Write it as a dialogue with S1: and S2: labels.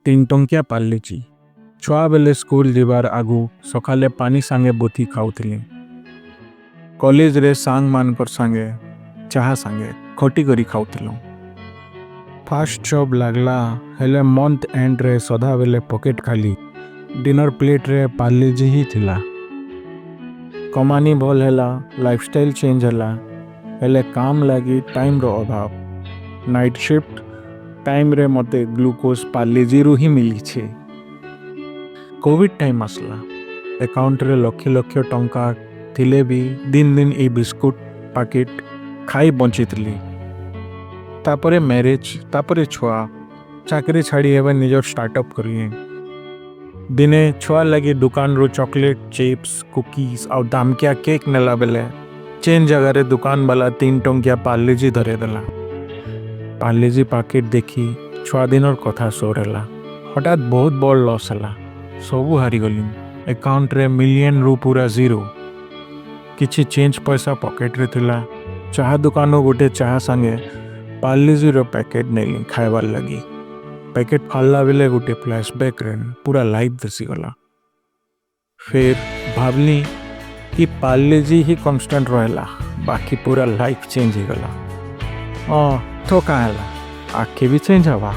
S1: 3 ଟଙ୍କିଆ ପାର୍ଲେଜି। ଛୁଆବେଲେ ସ୍କୁଲ ଯିବାର ଆଗୁ ସକାଲେ ପାନି ସାଙ୍ଗେ ବୋଥି ଖାଉଥିଲି। କଲେଜରେ ସାଙ୍ଗମାନଙ୍କର ସାଙ୍ଗେ ଚାହା ସାଙ୍ଗେ ଖଟି କରି ଖାଉଥିଲୁ। ଫାଷ୍ଟ ଜବ୍ ଲାଗଲା ହେଲେ ମନ୍ଥ ଏଣ୍ଡରେ ସଦାବେଲେ ପକେଟ ଖାଲି, ଡିନର ପ୍ଲେଟ୍ରେ ପାର୍ଲେଜି ହିଁ ଥିଲା। କମାନି ଭଲ ହେଲା, ଲାଇଫଷ୍ଟାଇଲ ଚେଞ୍ଜ ହେଲା, ହେଲେ କାମ ଲାଗି ଟାଇମ୍ର ଅଭାବ। ନାଇଟ୍ ସିଫ୍ଟ ଟାଇମ୍ରେ ମୋତେ ଗ୍ଲୁକୋଜ୍ ପାର୍ଲେଜିରୁ ହିଁ ମିଳିଛି। କୋଭିଡ଼ ଟାଇମ୍ ଆସିଲା। ଆକାଉଣ୍ଟରେ ଲକ୍ଷ ଲକ୍ଷ ଟଙ୍କା ଥିଲେ ବି ଦିନ ଦିନ ଏଇ ବିସ୍କୁଟ ପ୍ୟାକେଟ୍ ଖାଇ ବଞ୍ଚିଥିଲି। ତାପରେ ମ୍ୟାରେଜ୍, ତାପରେ ଛୁଆ। ଚାକିରି ଛାଡ଼ି ଏବେ ନିଜର ଷ୍ଟାର୍ଟଅପ୍ କରିଲି। ଦିନେ ଛୁଆ ଲାଗି ଦୋକାନରୁ ଚକୋଲେଟ୍, ଚିପ୍ସ, କୁକିଜ୍ ଆଉ ଦାମକିଆ କେକ୍ ନେଲା ବେଲେ ଚେଞ୍ଜ ଜାଗାରେ ଦୋକାନବାଲା 3 ଟଙ୍କିଆ ପାର୍ଲେଜି ଧରେଇଦେଲା। ପାର୍ଲେଜି ପ୍ୟାକେଟ୍ ଦେଖି ଛୁଆ ଦିନର କଥା ସୋର ହେଲା। ହଠାତ୍ ବହୁତ ବଡ଼ ଲସ୍ ହେଲା। ସବୁ ହାରିଗଲି। ଆକାଉଣ୍ଟରେ ମିଲିୟନରୁ ପୁରା ଜିରୋ। କିଛି ଚେଞ୍ଜ ପଇସା ପକେଟରେ ଥିଲା। ଚାହା ଦୋକାନରୁ ଗୋଟେ ଚାହା ସାଙ୍ଗେ ପାର୍ଲେଜିର ପ୍ୟାକେଟ୍ ନେଲି ଖାଇବାର୍ ଲାଗି। ପ୍ୟାକେଟ୍ ଫାଡ଼ିଲା ବେଲେ ଗୋଟେ ଫ୍ଲାସବ୍ୟାକ୍ରେ ପୁରା ଲାଇଫ୍ ଦିଶିଗଲା। ଫେର୍ ଭାବଲି କି ପାର୍ଲେଜି ହିଁ କନଷ୍ଟାଣ୍ଟ ରହିଲା, ବାକି ପୁରା ଲାଇଫ୍ ଚେଞ୍ଜ ହେଇଗଲା। ହଁ, ତ କାଁ ହେଲା, ଆଗ୍କେ ବି ଚେଞ୍ଜ ହେବା।